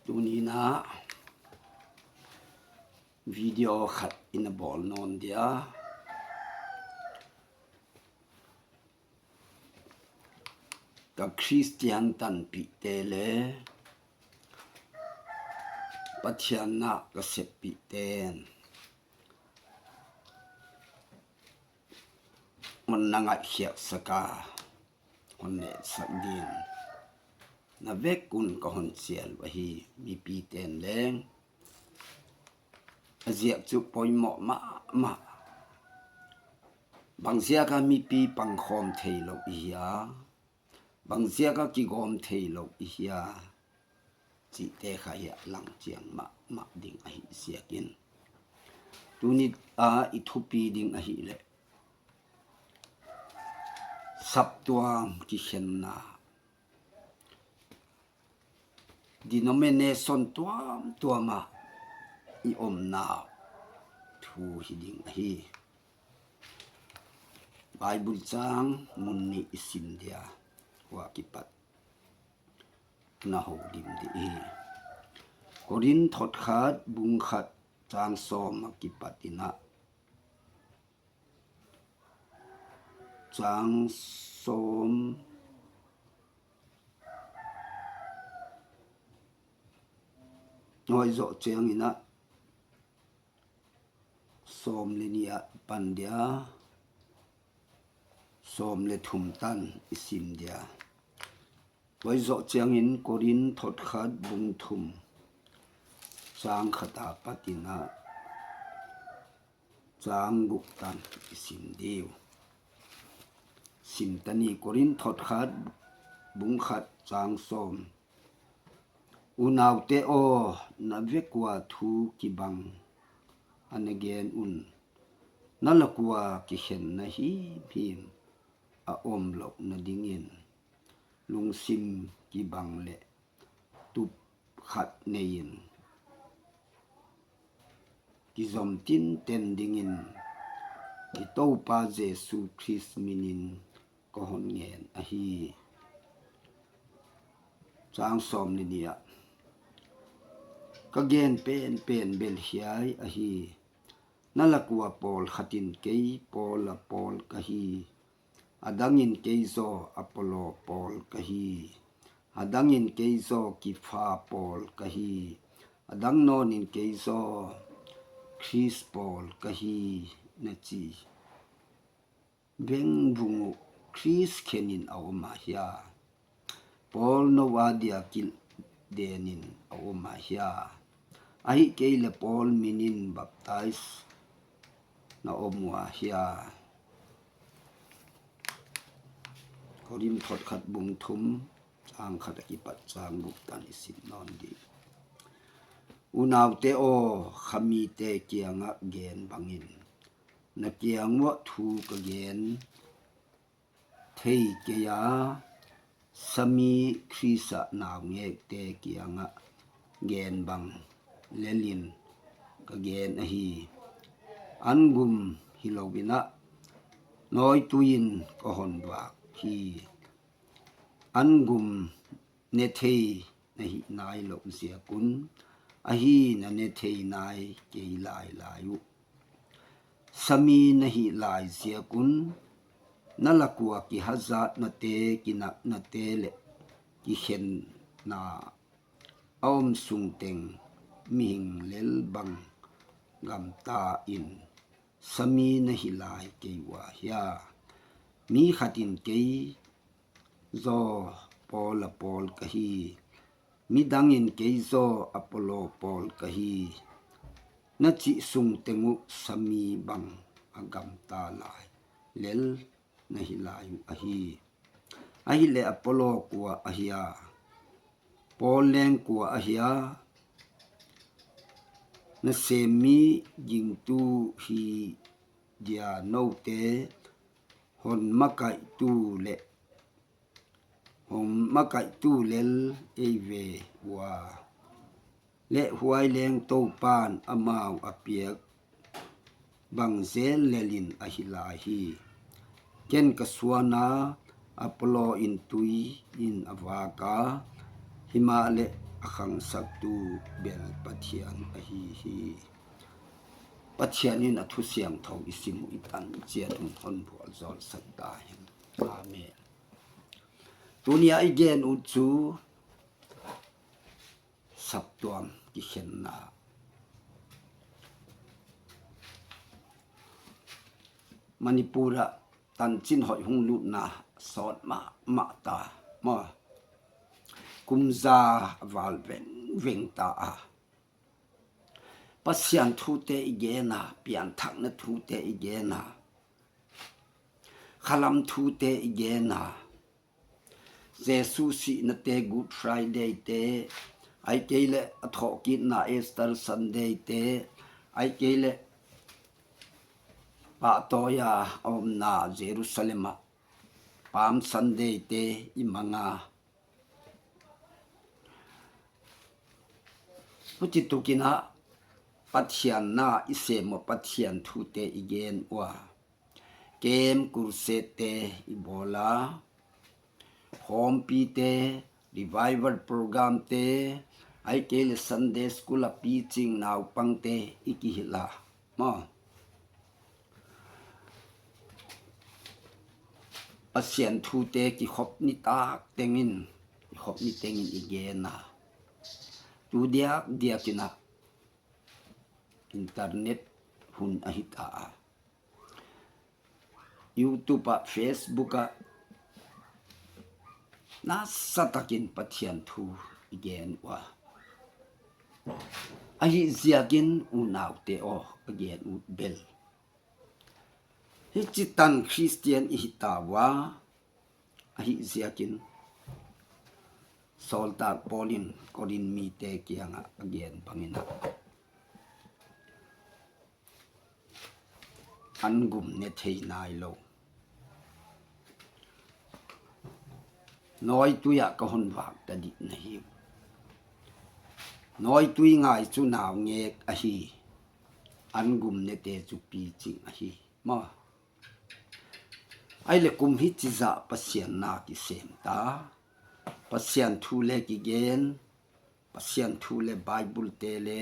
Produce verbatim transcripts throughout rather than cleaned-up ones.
Tuni'n a video khat in a bawl nawn dia, ka Khristian tanpite le Pathian na ka seppite'n hon na ngaikhiaksak a, hon nêksak dingin na vek un ka hon chial uh ahi. Mipite'n leng a ziak chu poimawh ma ma. Bangziak a mipi pangkhawm theilo i hia, bangziak a kigawm theilo i hia, chihte kha hi a lang chiang ma ma ding ahi ziakin, tuni a i thupi ding ahileh, saptuam kikhenna, denomination tuam tuam ah i omna thu hi ding ahi. Bible châng mun ni i sim dia, hua kipat na ho dim di hi. Korinth thot khat bung khat châng sawm ah kipat in ah, châng sawm, hoi zo chiang in ah, sawm le ni ah pan dia, sawm le thum tan i sim dia. Hoi zo chiang in Korinth thot khat bung thum, châng khat a pat in ah châng guk tan i sim diu. Sim ta ni, Korinth thot khat bung khat châng sawm. Unaute aw, na vek ua thu kibang a na gen un, na lak ua kikhenna himhim a omlona dingin, lungsim kibang leh tup khat nei in, kizom tinten dingin i Toupa Jesu Khrist min in ka hon ngen ahi. Châng sawm le ni ah, ka gen pen pen bel hiai ahi: Na lak ua pawlkhat in, kei Paul a pawl ka hi; a dang in, kei zaw Apollo pawl ka hi; a dang in, kei zaw Kipha pawl ka hi; a dang nawn in, kei zaw Khrist pawl ka hi, na chi veng vung uh Khrist khen in a um a hia? Paul no a dia kilden in a um a hia? Ahihkeileh Paul min in baptize na um ua hia? Korinth thot khat bung thum, châng khat a kipat châng guk tan i sim nawn di. Unaute aw, khamite kiang ah gen bangin na kiang uah thu ka gen thei kei a, sami Khrist ah naungekte kiang ah gen bang lel in ka gen ahi. An gum hilo in ah nawitui in ka hon vâk hi. An gum ne thei na hi nailo ziak un, ahi, na ne thei nai kei lai lai uh. Sami na hi lai ziak un, na lak ua kihazatnate, kinaknate leh kikhenna a um sung teng mihing lel bang gamta in sami na hi lai kei ua hia? Mi khat in, kei zaw Paul a pawl ka hi; midang in, kei zaw Apollo pawl ka hi, na chih sung teng uh sami bang a gamta lai lel na hi lai uh ahi. Ahileh Apollo kua ahia? Paul leng kua ahia? Nasêm mi gingtu hi dia note hon makaitu leh hon makaitu lel ei ve ua, leh huai leng Toupa'n amau a piak bang zel lel in ahi lai hi. Ken ka suan a, Apollo in tui in a vâk a, himaleh a khangsaktu bel Pathian ahi hi. Pathian in a thu siangtho i sim uh i tan chiat un hon vualzawlsak ta hen. Amen. Tuni a i gen uh chu saptuam kikhenna. Manipur ah tanchin hoih hung lutna sawt ma ma ta maw. Kum za a vâl veng veng ta a. Pasian thute i gen a, pianthakna thute i gen a, khalam thute i gen a, Jesu sihnate, Good Fridayte, ahikei leh a thawhkitna Easter Sundayte, ahikei leh pahtawi a a umna Jerusalem ah Palm Sundayte i mang a. Huti tukin ah Pathian na i sêm ua, Pathian thute i gen ua, camp, crusadete i bawl a, khawmpite, revival programte, ahikei leh Sunday school ah piching naupangte i kihil a maw. Pasian thute kikhop ni tâk teng in, kikhop ni teng in i gen a. Tu diak diak in ah internet hun ahi ta a, YouTube ah, Facebook ah, nasa tak in Pathian thu i gen ua. Ahi ziakin unaute aw, a gen ut bel, hichi tan Khristian i hi ta ua. Ahi ziakin sawltak Paul in Korinth mite kiang ah a gen bang in ah, an gum ne thei nailo, nawitui ah ka hon vâk ta ding ahi. Nawitui ngai chu naungêk ahi, an gum nete chu piching ahi maw. Ahileh kum hichi zah Pasian na kisêm ta, Pasian thu le kigen, Pasian thu leh Biblete le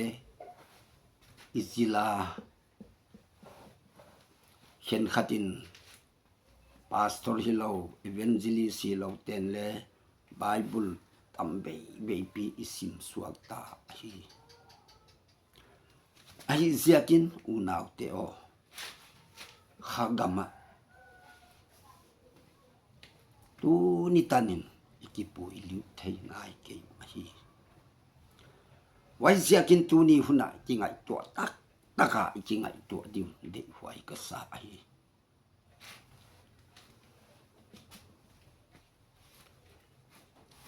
i zil a, khenkhat in pastor hilo, evangelist hilo ten le Bible tam bei beipi i sim suak ta ahi. Ahi ziakin unaute aw, kha gam ah tuni tan in i kipui lut thei nai kei ahi. Huaiziakin tuni hun ah i kingaitua tak tak a, i kingaitua ding deihhuai ka sa ahi.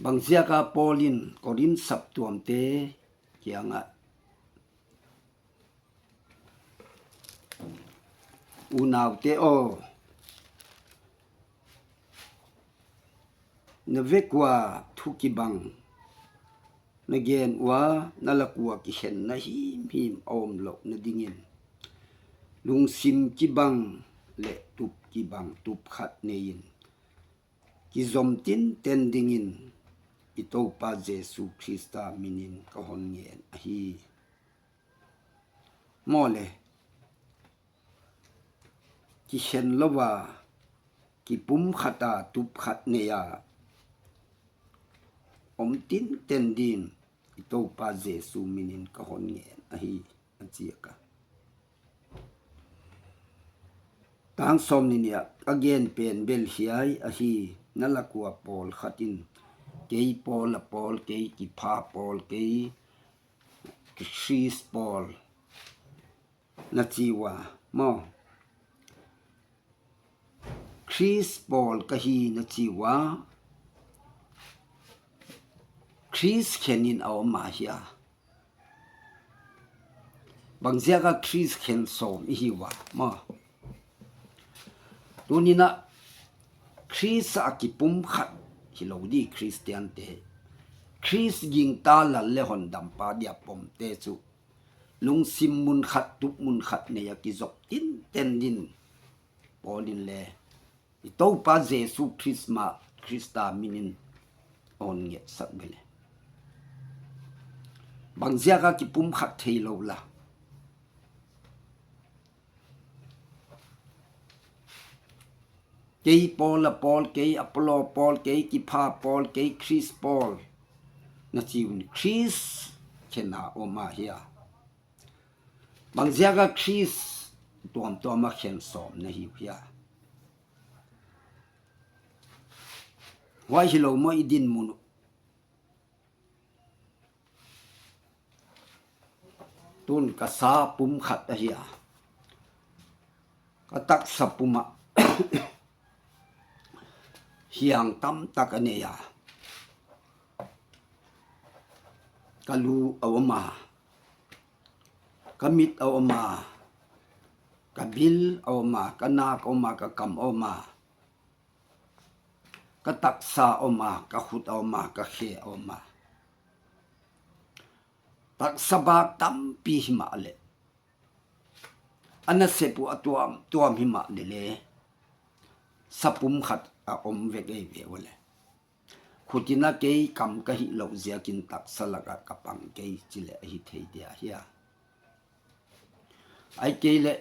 Bangziak a Paul in Korinth saptuamte kiang ah, unaute aw, na vek ua thu kibang na gen ua, na lak ua kikhenna himhim a um lohna dingin, lungsim kibang leh tup kibang, tup khat nei in, kizom tinten dingin i Toupa Jesu Khrista min in ka hon ngen ahi. Mawle, kikhen lo a, kipumkhat a, tup khat nei a, um tinten dingin i Toupa Jesu min in ka hon ngen ahi, a chi a ka. Tang sawmni ni ah ka gen pen bel hiai ahi. Na lak ua pawlkhat in, kei Paul a pawl, kei Kipha pawl, kei Khrist pawl, na chi ua maw. Khrist pawl ka hi, na chi ua. Khrist khen in a um a hia? Bangziak a Khrist khen sawm i hi ua maw? Tuni'n ah Khrist a kipumkhat hilo di Khristiante, Khrist gingta lal leh hondampa dia pomte chu lungsim mun khat, tup mun khat nei a kizop tinten dingin Paul in le i Toupa Jesu Khrist ma, Khrista min in a hon ngetsak bel e. Bangziak a kipumkhat theilo la? Kei Paul a pawl, kei Apollo pawl, kei Kipha pawl, kei Khrist pawl, na chi un, Khrist khen a um a hia? Bangziak a Khrist tuamtuam a khen sawm na hiu hia? Huai hilo maw i dinmun uh? Tun ka sa pumkhat ahi a, ka taksa pum ah hiang tamtak a nei a, ka lu a um a, ka mit a um a, ka bil a um a, ka nâk a um a, ka kam a um a, ka taksa a um a, ka khut a um a, ka khe a um a. Taksa bâk tampi himahleh, a nasep uh a tuamtuam himahleh le, sa pumkhat a um vek ei ve ule. Khut in a kei kam ka hihlouh ziakin taksa lak ah ka pang kei chi leh ahi thei dia hia? Ahihkeileh,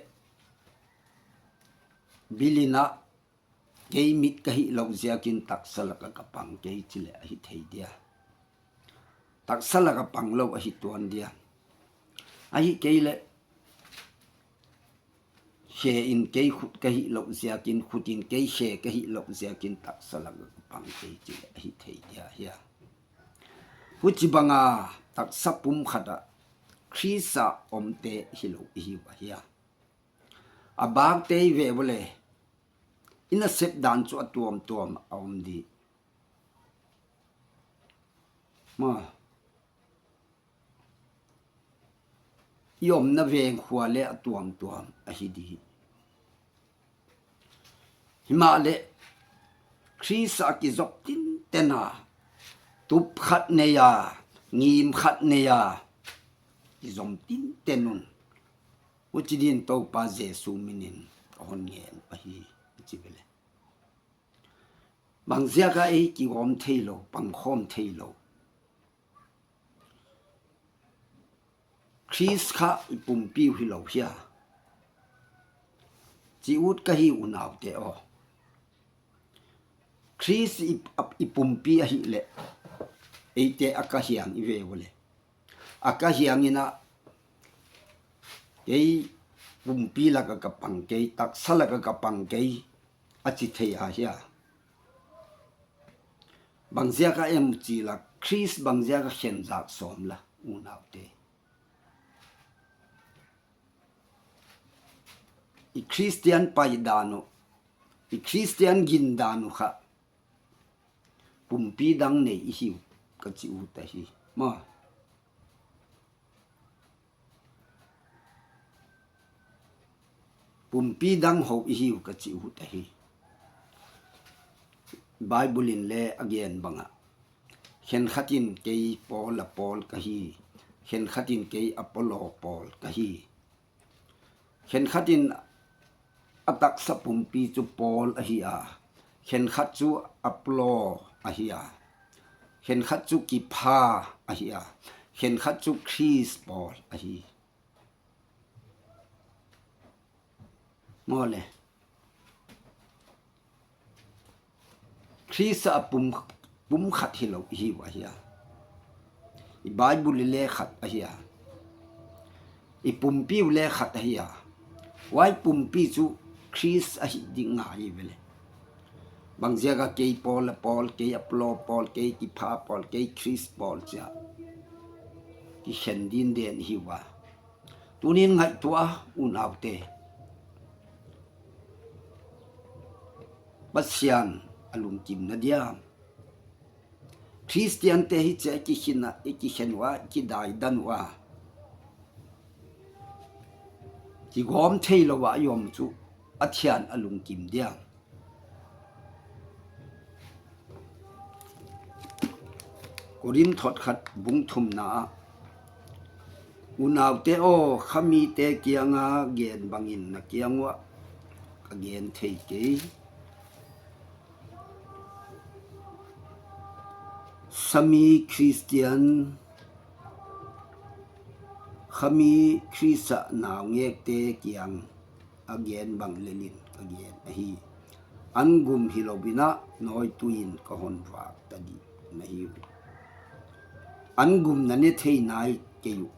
bil in a kei mit ka hihlouh ziakin taksa lak ah ka pang kei chi leh ahi thei dia? Taksa lak ah pang lou ahi tuan dia? Ahihkeileh, khe in kei khut ka hihlouh ziakin, khut in kei khe ka hihlouh ziakin taksa lak ah ka pang kei chi leh ahi thei dia hia? Huchibang a taksa pumkhat ah Khrist ah omte hilo i hiu ahia? A bâkte i ve ule, i nasep dan chu a tuamtuam a um di. Ma, i omna vengkhua le a tuamtuam ahi di. Himahleh, Khrist ah kizop tinten a, tup khat nei a, ngim khat nei a, kizom tinten un, huchi din Toupa Jesu min in ka hon ngen ahi, chi vele. Bangziak a ei kigawm theilo, pangkhawm theilo? Khrist kha i pumpi uh hilo hia, chi ut ka hi unaute aw. Khrist i, i pumpi ahileh, eite a ka hiang i ve ule, a ka hiang in a, kei pumpi lak ah ka pang kei, taksa lak ah ka pang kei, a chi thei ahia? Bangziak a em chi la, Khrist bangziak a khen zak sawm la, unaute? I Khristian paidan uh, i Khristian gindan uh kha pumpi dang nei i hiu ka chi ut ahi, maw. Pumpi dang ho i hiu ka chi ut ahi. Bible in le a gen bang ah, khenkhat in kei Paul a pawl ka hi, khenkhat in kei Apollo pawl ka hi, khenkhat in a taksa pumpi chu Paul ahi a, khenkhat chu Apollo ahi a, khenkhat chu Kipha ahi a, khenkhat chu Khrist pawl ahi. Mawle, Khrist ah pum, pum khat hilo i hiu ahia? I Bible le khat ahi a, i pumpi uh le khat ahi a, huai pumpi chu Khrist ahi ding ngai vele. Bangziak a kei Paul a pawl, kei Apollo pawl, kei Kipha pawl, kei Khrist pawl chi a kikhen din den i hiu a? Tunin ngaitua a, unaute, Pasian a lungkimna dia, Khristiante hichia i kikhen uh a, i kikhen uh a, i kidaidan uh a, kigawm theilo ah i om chu a thian a lungkim dia? Korinth khat bung thumna ah, unaute aw, khamite kiang a gen bangin na kiang uah ka gen thei kei. Sami Khristian Khami Khrist ah naungêkte kiang a gen bang lel in ka gen ahi. An gum hilo in ah nawitui in ka hon vâk ta ding ahiu. An gum na ne thei nai kei uh.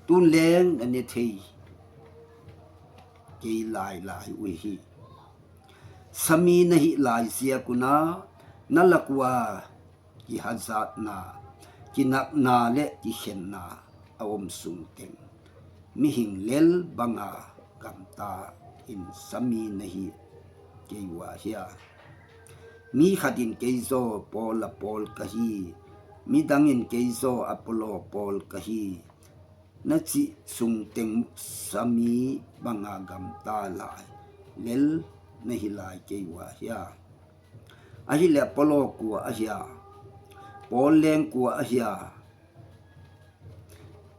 Tun leng na ne thei kei lai lai uhi. Sami na hi lai ziak un a, na lak ua kihazatna, kinakna leh kikhenna a um sung teng, mihing lel bang a gamta in sami na hi kei ua hia? Mi khat in kei zaw Paul a pawl ka hi, midang in kei zaw Apollo pawl ka hi, na chih sung teng sami bang a gamta lai lel na hi lai kei ua hia? Ahileh Apollo kua ahia? Paul leng kua ahia?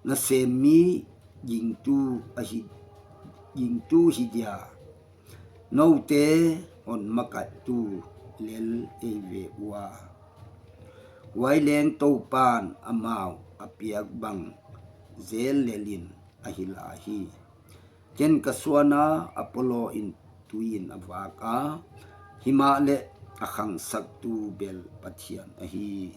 Nasêm mi gingtu hi dia, note hon makaitu lel ei ve ua. Huai leng Toupa'n amau a piak bang zel lel in ahi lai hi. Ken ka suan a, Apollo in tui in a vâk a, himahleh a khangsaktu bel Pathian ahi.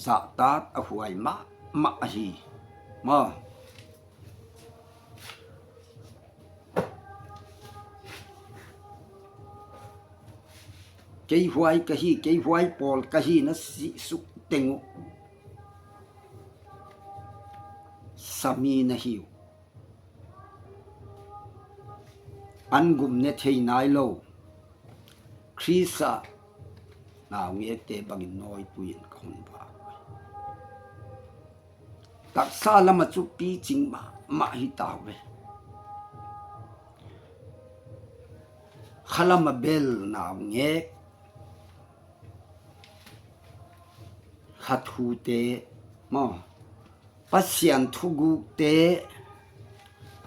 Zahtak a huai ma ma ahi. Kei huai ka hi, kei huai pawl ka hi na chih suk teng uh, sami na hiu. An gum ne thei nailo, Khrist ah naungêkte bang in nawitui in ka hon vâk. Taksa lam ah chu piching ma ma hi tau ve. Kha lam ah bel naungêk, kha thute maw, Pasian thugûkte,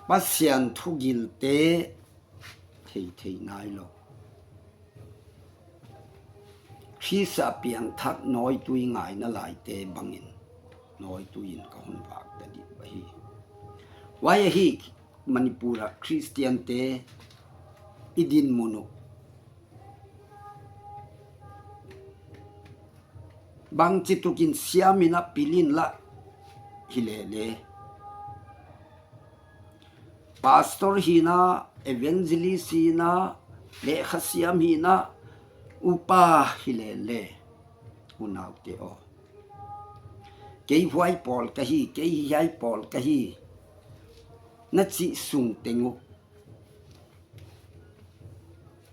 Pasian thugilte thei thei nailo, Khrist ah piangthak nawitui ngaina laite bang in nawitui in ka hon vâk ta ding ahi. Huai ahi, Manipur ah Khristiante i dinmun uh bangchituk in siam in a pil inla, hileh le pastor hina, evangelist hina, lekha siam hina, upa hileh le, unaute aw, kei huai pawl ka hi, kei hiai pawl ka hi na chih sung teng uh,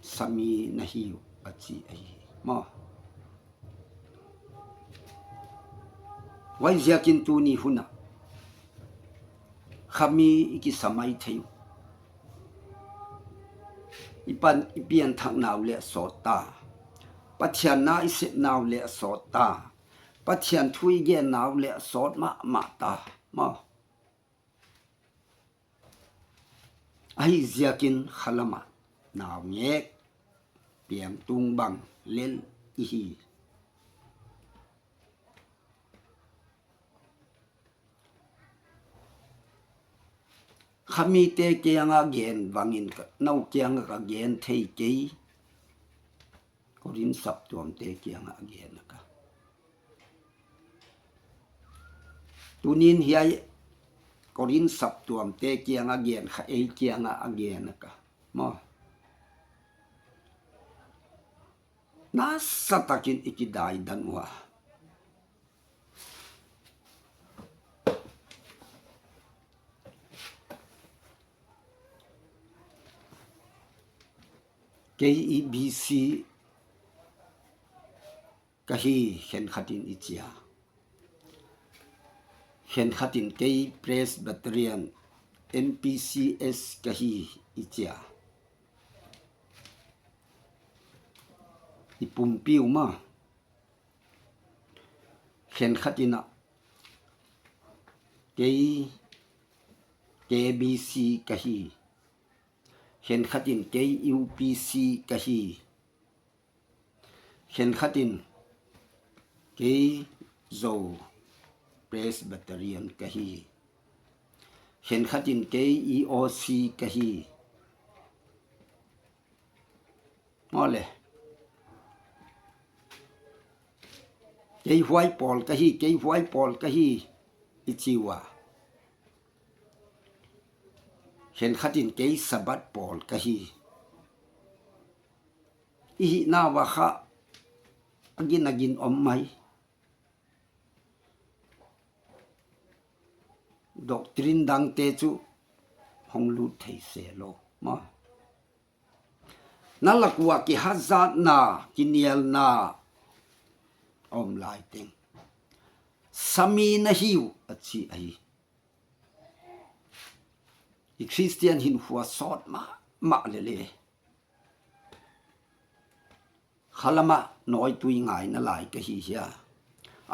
sami na hi uh a chi ahi maw. Huaiziakin tuni hun ah khami i kisa mai thei uh, i pianthaknau leh a sawt ta, Pathian na i sepnau leh a sawt ta, Pathian thu i gennau leh a sawt ma ma ta maw. Ahiziakin kha lam ah naungêk, piangtung bang lel i hi. Khamite kiang ah gen bang in ka, nou kiang ah ka gen thei kei, Korinth saptuamte kiang ah a gen a ka. Tunin hiai Korinth saptuamte kiang ah gen kha, ei kiang ah a gen a ka maw. Nasa tak in i kidaidan ua, kei EBC ka hi, khenkhat in i chi a, khenkhat in kei Presbyterian, MPCS ka hi i chi a, i pumpi um a, khenkhat in ah kei KBC ka hi, khenkhat in kei UPC ka hi, khenkhat in kei Zo Presbyterian ka hi. Khenkhat in kei E O C ka hi. Maw le, kei huai pawl ka hi, kei huai pawl ka hi, i chi ua. Khenkhat in kei Sabbath pawl ka hi. I hihna ua kha a gin a gin om mai. Doctrine dangte chu hong lût thei se lo maw. Na lak ua kihazatna, kinialna a um lai teng, sami na hiu a chi ahi. I Christian hinkhua sawt ma ma le le, khalam ah nawitui ngaina lai ka hi hia,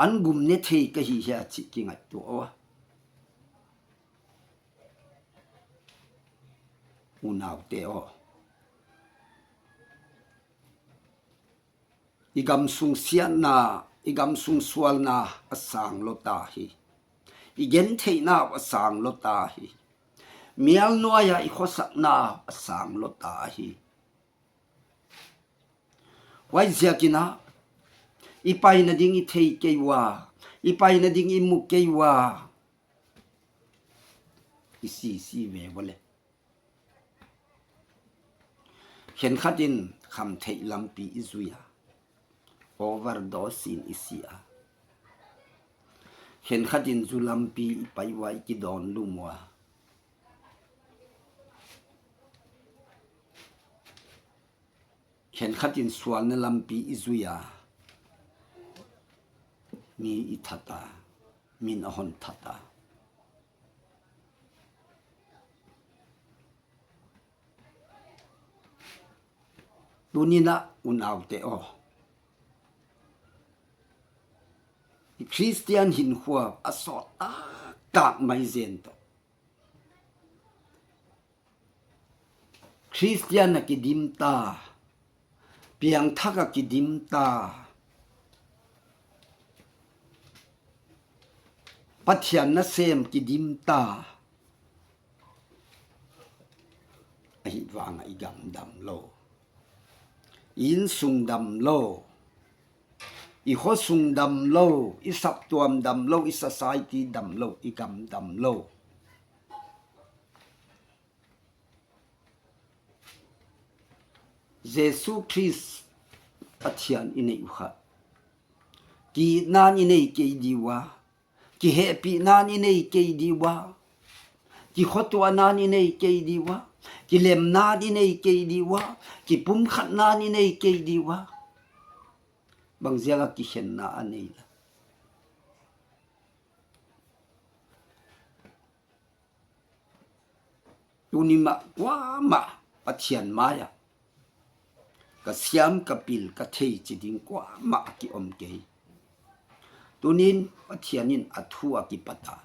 an gum ne thei ka hi hia chih kingaitua a. Unaute aw, i gamsung siatna, i gamsung sualna a sâng lo ta hi. I gentheihnau a sâng lo ta hi. Mial nuai ah i khawsaknau a sâng lo ta hi. Huaiziakin ah, i paina ding i thei kei ua, i paina ding i mu kei ua, i si si ve ua le. Khenkhat in khamtheih lampi i zui a, overdose in i si a. Khenkhat in zu lampi i pai ua i kidawn lum ua. Khenkhat in sualna lampi i zui a, mi i that a, min a hon that a. Tuni'n ah unaute aw, i Christian hinkhua a sawt tak tak mai zen tawh, Christian ah kidim ta, piangthak ah kidim ta, Pathian nasêm kidim ta. Ahi vang ah i gam dam lo, i insung dam lo, i khawsung dam lo, i saptuam dam lo, i society dam lo, i gam dam lo. Jesu Khrist Pathian i nei uh kha, kiitna'n i nei kei diu a, kihepina'n i nei kei diu a, kikhotuana'n i nei kei diu a, kilemna'n i nei kei diu a, kipumkhatna'n i nei kei diu a, bangziak ah kikhenna a nei la? Tuni mah kuamah Pathian mai ah ka siam, ka pil, ka thei chi ding kuamah a ki um kei. Tuni'n Pathian in a thu a kipat a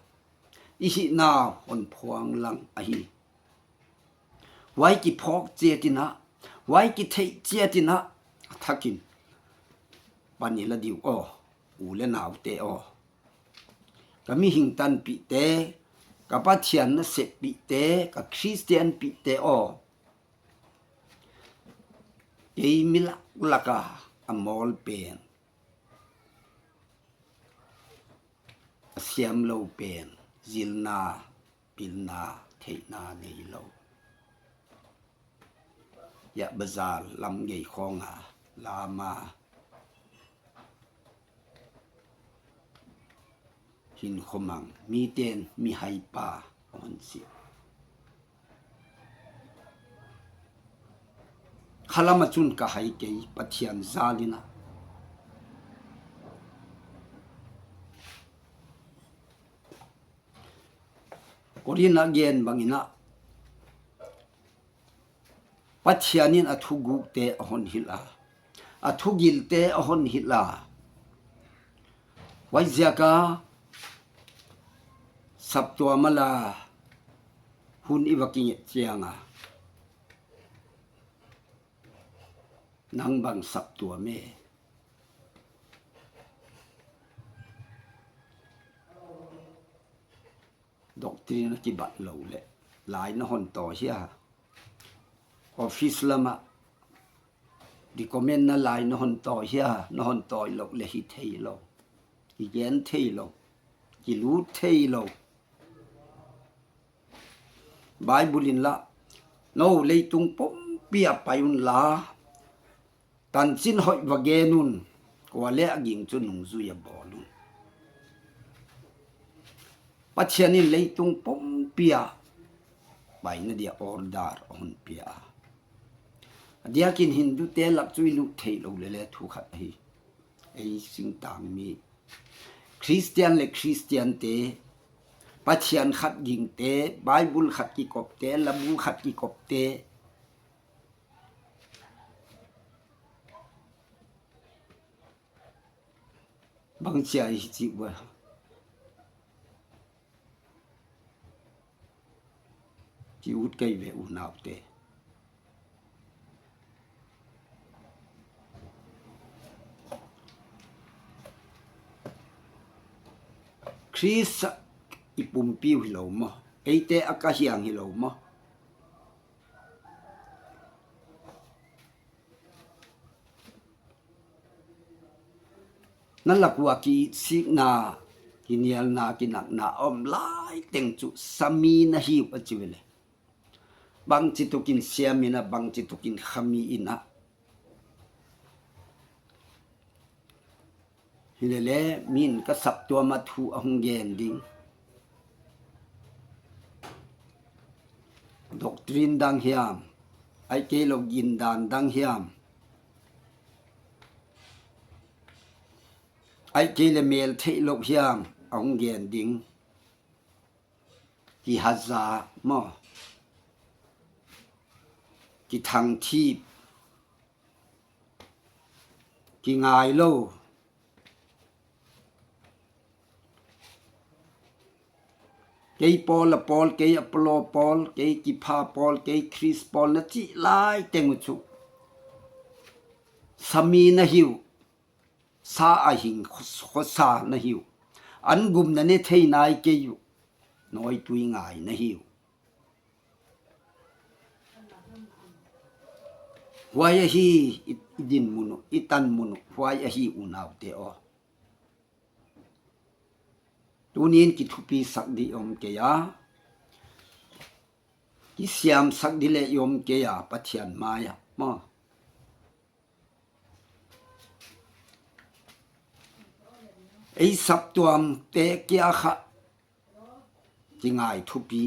i hihna hon phuang lang ahi. Huai kiphawk chiat in ah, huai kitheih chiat in ah, a thak in pan i la diu aw, u le naute aw, ka mihing tanpihte, ka Pathian naseppihte, ka Khristianpihte aw, kei mi lak lak a a mawl pen, a siam lo pen, zilna, pilna, theihna neilo, bazar lam gei khawng a, lam a, hinkhua mang, mite'n mi haipa a hun si. Khalam ah chun ka hai kei, Pathian zal in ah. Korinth a gen bang in ah, Pathian in a thugûkte a hon hil a, a thugilte a hon hil a. Huaiziak a saptuam a la hun i va kinget chiang a, nang bang saptuam e? Doctrine a kibat lo leh lai na hon tawi hia? Office lam ah recommendna lai na hon tawi hia? Na hon tawi lo leh hi theilo, kigen theilo, kilût theilo. Bible in lah, no leitung pumpi ah pai unla, tanchin hoi va gen un, kuale a ging chu nungzui a bawl un. Pathian in leitung pumpi ah paina dia order a hun pia a. A diak in Hindute lak chu i lût theilo le le thu khat ahi. Ei singtang mi Christian leh Christiante, Pathian khat gingte, Bible khat kikopte, labu khat kikopte, bangchia i hi chi ua, ti ut kei ve unaute. Khrist ah i pumpiu hilo maw? Eite a ka hiang hilo maw? Na lak ua kisikna, kinialna, kinakna a um lai teng chu sami na hiu a chi ve le, bangchituk in siam in ah, bangchituk in khami in ah, hilele, min ka saptuam ah thu a hung gen ding, doctrine dang hiam, ahihkeileh gindan dang hiam, ahihkeileh mêl theilo hiam a hung gen ding, kihaza maw, kithangthip, kingailo, kei Paul a pawl, kei Apollo pawl, kei Kipha pawl, kei Khrist pawl na chih lai teng uh chu sami na hiu, sa a hing khosa na hiu, an gumna ne thei nai kei uh, nawitui ngai na hiu. Huai ahi i dinmun uh, i tanmun uh, huai ahi unaute aw. Tuni'n kithupisak di om kei a, kisiamsak di le i om kei a, Pathian mai ah maw. Ei saptuamte kia kha kingai thupi.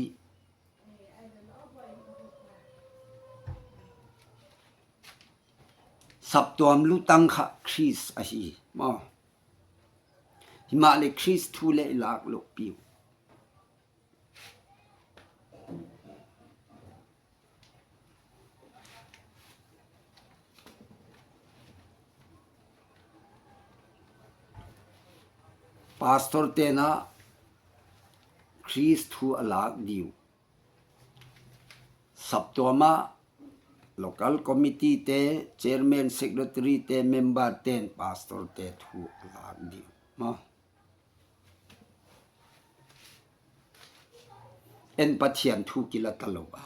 Saptuam lutang kha Khrist ahi maw. Himahleh Khrist thu le i lâk lo piu. Pastorte'n a Khrist thu a lâk diu. Saptuam ah local committeete, chairman, secretaryte, memberte'n pastorte thu a lâk diu. En, Pathian thu kila talo a,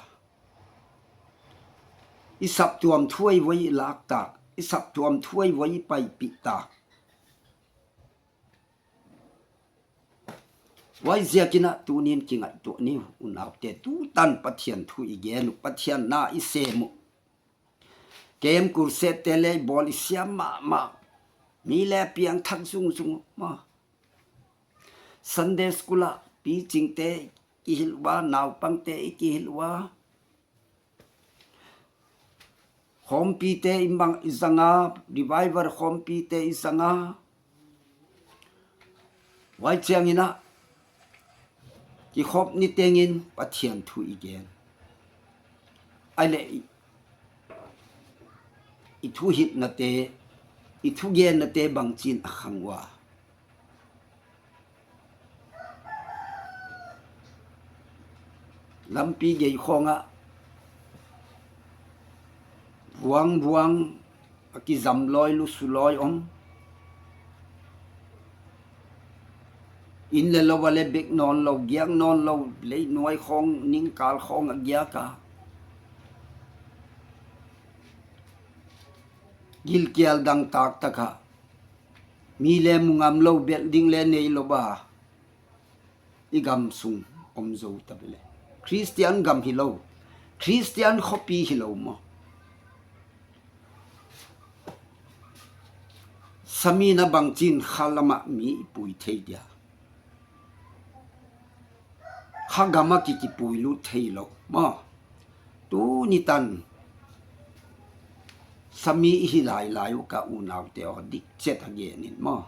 i saptuam thu ei voi i lâk tâk, i saptuam thu ei voi i paipih tâk. Huaiziakin ah tuni'n kingaitua ni unaute, tu tan Pathian thu i gen uh, Pathian na i sêm uh. Camp, crusadete le i bawl, i siam ma ma, mi le piangthak zung zung uh maw. Sunday school ah pichingte i kihil ua, naupangte i kihil ua, khawmpite i zang a, revival khawmpite i zang a, huai chiang in ah kikhop ni teng in Pathian thu i gen. Ahihleh i thuhilhnate, i thugennate bangchin a khang ua? Lampi gei khawng ah vuang vuang a kizam lawi, lusu lawi om. In le lo a le bek nawn lo, giak nawn lo, lei nuai khawng, ningkâl khawng a giak a, gilkial dang tâk tak ah, mi le mu ngam lo, bel ding le neilo a, i gam sung um zo ta ve le, Khristian gam hilo, Khristian khawpi hilo maw. Sami'n a bangchin kha lam ah mi i pui thei dia, kha gam ah ki, kipuilut theilo maw. Tuni tan sami i hi lai lai uh ka unaute aw, dik chet a gen in maw.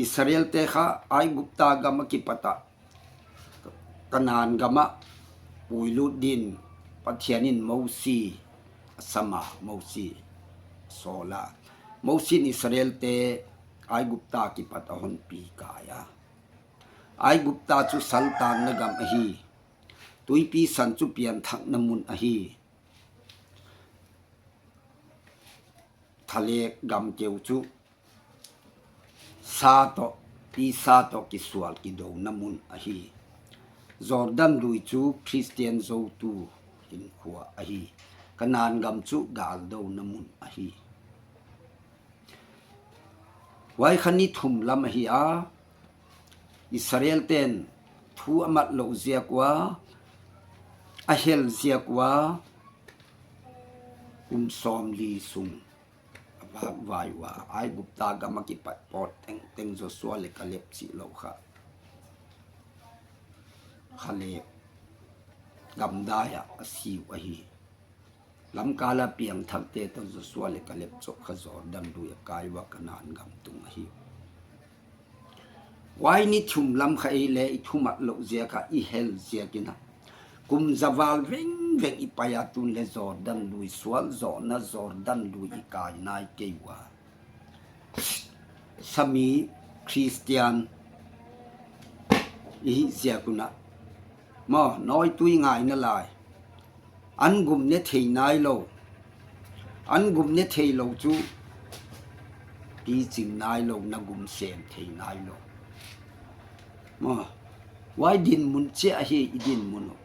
Israelte kha Aigupta gam ah kipat ah Kanaan gam ah puilut din Pathian in Mosi a sam a, Mosi sawl a. Mosi'n Israelte Aigupta kipat a honpi kai a. Aigupta chu saltanna gam ahi. Tuipi San chu pianthakna mun ahi. Thalêk gam keu chu sa tawh, tisa tawh kisual kidona mun ahi. Jordan lui chu Khristian zotu hinkhua ahi. Kanaan gam chu gâldona mun ahi. Huai kha ni thum lam ahi a, Israelte'n thu a mat loh ziak ua, a hel ziak ua, kum sawmli sung a vâkvai ua, Aigupta gam ah kipat pawt tengteng Joshua leh Kaleb chih lo kha Khalek gamdai ah a si uh ahi. Lamkâl a piangthakte tawh Joshua leh Kaleb chu kha Jordan lui a kai ua, Kanaan gam tung ahi. Huai ni thum lam kha ei le i thumat loh ziak ah, i hel ziak in a, kum za vâl veng veng i pai a, tun leh Jordan lui sual zawna, Jordan lui i kai nai kei ua. Sami Khristian i hi ziak un a, maw, nawitui ngaina lai, an gum ne thei nailo, an gum ne theilo chu piching nailo, na gum sêm thei nailo, maw. Huai dinmun chiah ahi i dinmun uh.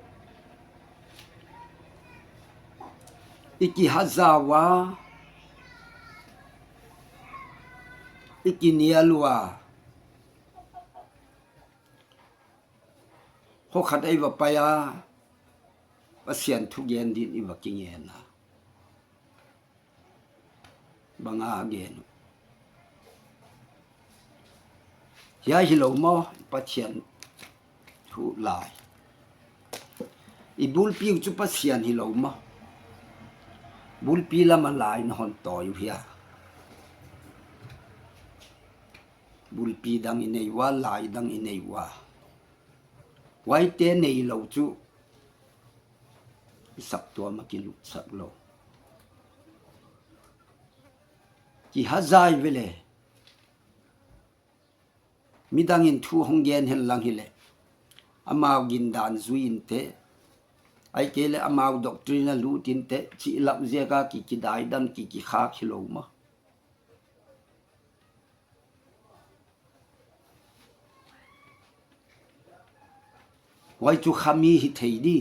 I kihaza ua, i kinial ua, khaw khat ei va pai a, Pasian thugen din i va kingen a, bang a gen uh, hiai hilo maw, Pathian thu lai, i bulpi uh chu Pasian hilo maw, bulpi lam a lai na hon tawi uh hia? Bulpi dang i nei ua, lai dang i nei ua, huaite neilo chu i saptuam ah kilutsak lo. Kihazai vele. Midang in thu hong gen hen lang hileh, amau gindan zui inte, ahihkeileh amau doctrine a lut inte, chih lau ziak a ki, kidaidan ki, kikhâk hilo maw. Huai chu khami hi thei di.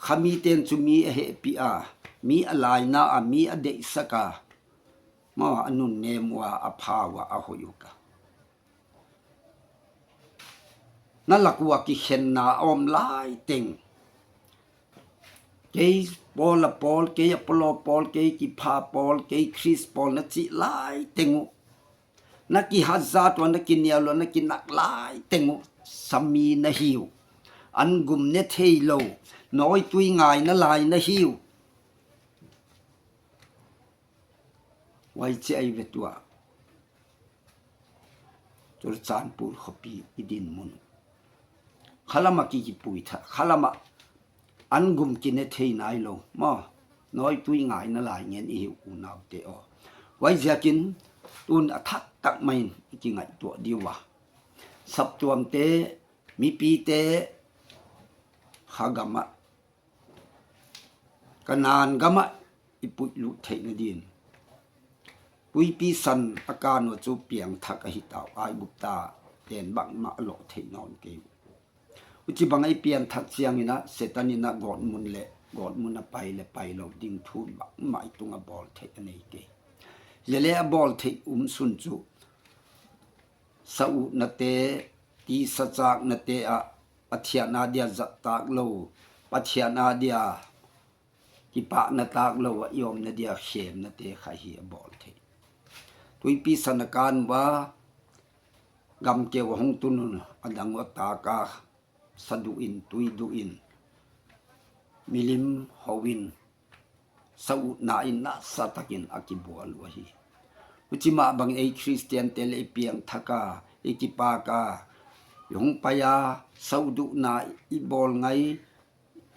Khamite'n chu mi a hehpih a, mi a laina a, mi a deihsak a, maw, a nunnêm ua, a pha ua, a hoi uh ka. Na lak ua kikhenna a om lai teng, kei Paul a Paul, kei Apollo Paul, kei Kipha Paul, kei Khrist Paul na chih lai teng uh, na kihazat ua, na kinial ua, na kinak lai teng uh, sami na hiu. An gum ne theilo, nawitui ngaina lai na hiu. Huaichi ei ve tua, Churachandpur khawpi i dinmun uh, khalam ah ki, kipui tha, khalam ah an gum kine thei nailo maw, nawitui ngaina lai ngen i hiu unaute aw. Huaiziakin tun a thak tak mai in i kingaitua diu a, saptuamte, mipite, kha gam ah, Kanaan gam ah i puilut theihna din, Tuipi San a kân ua chu piangthak ahi tau, Aigupta ten bangma a lawh thei nawn kei u. Huchibang ei piangthak chiang in a Setan in a gawtmun leh gawtmun a pai leh pailo ding thu bangma i tung a bawl thei a nei kei. Zia le a bawl thei um sun chu sa utnate, tisa châknate ah Pathian â dia zat tâk lo, Pathian â dia kipâkna tâk lo ah i umna dia khêmnate kha hi a bawl thei. Tuipi San a kân ua, gam keu a hung tun un a dang ua tâk a, sa duh in, tui duh in, milim ho in, sa utna in nasa tak in a kibual uh ahi. Huchi mah bang ei Khristiante leh i piangthak a, i kipâk a, i hung pai a, sa utduhna i bawl ngai,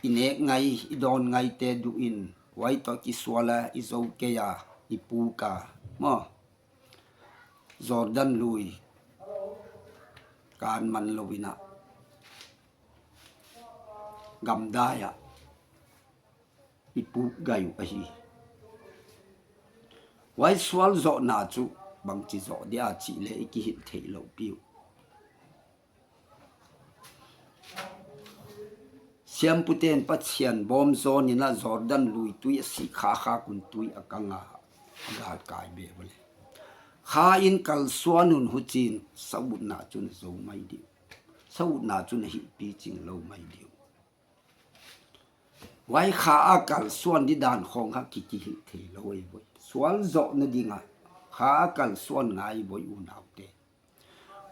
i nêk ngai, i dawn ngaite duh in, huai tawh kisual a i zo kei a, i pûk a, maw, Jordan lui kân man lo in a, gamdai ah i pûk gai uh ahi. Huai sual zawhna chu bangchi zawh dia chih le i kihil theilo piu. Siampute'n Pathian bawm zawn in a Jordan lui tui a sik kha khâk un tui a kang a, a gâlkai be ule, kha in kalsuan un, huchiin sa utna chun a zo mai diu, sa utna chun a hihpi ching lo mai diu. Huai kha a kalsuan di dan khawng kha ki, kihil theilo ei voi. Sual zawhna ding a kha a kalsuan ngai voi unaute.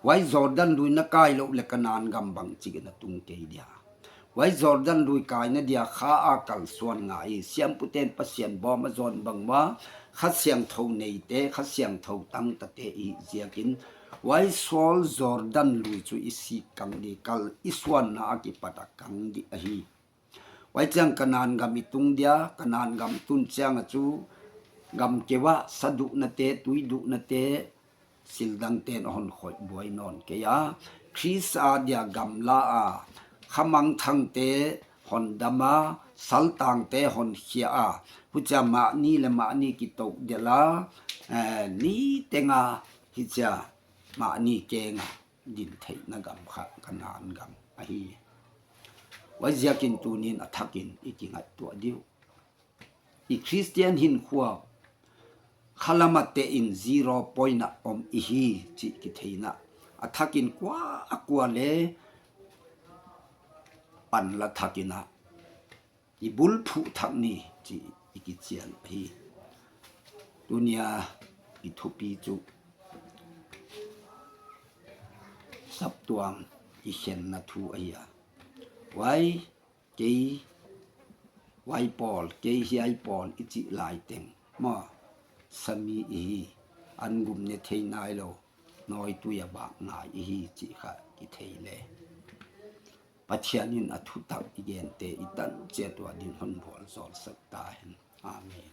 Huai Jordan lui na kâi lo leh Kanaan gam bangchik in a tung kei dia. Huai Jordan lui kâina dia kha a kalsuan ngai, siampute'n Pathian bawm a zawn bang ua, Kha Siangthou neite, Kha Siangthou tangtate i hih ziakin, huai sual Jordan lui chu i sik kang di, kal i suanna a kipat a kang di ahi. Huai chiang Kanaan gam i tung dia, Kanaan gam tun chiang ah chu, gam keu ah sa duhnate, tui duhnate, sildangte'n a hon khoih buai nawn kei a, Khrist â dia gamla a, kha mangthangte hon dam a, saltangte hon khia a, huchia mahni leh mahni kitoh del a, eh, ni teng a, hichia mahni keng a din theina gam kha Kanaan gam ahi. Huaiziakin tuni'n a thak in i kingaihtuah diu. I Khristian hinkhua kha lam a teh in zero point ah um i hi chih kitheina, a thak in kua a kua le pan la thak in a, i bul phuh thak ni chih i kichial ahi. Tuni a i thupi chu saptuang i khenna thu ahi a. Huai, kei, huai pawl, kei hiai pawl i chih lai teng maw, sami i hi, an gum ne thei nailo, nawitui a bâk ngai i hi chih kha kithei le, Pathian in a thutak i gente i tan chiat ua ding hon bawl zawlsak ta hen. Amen.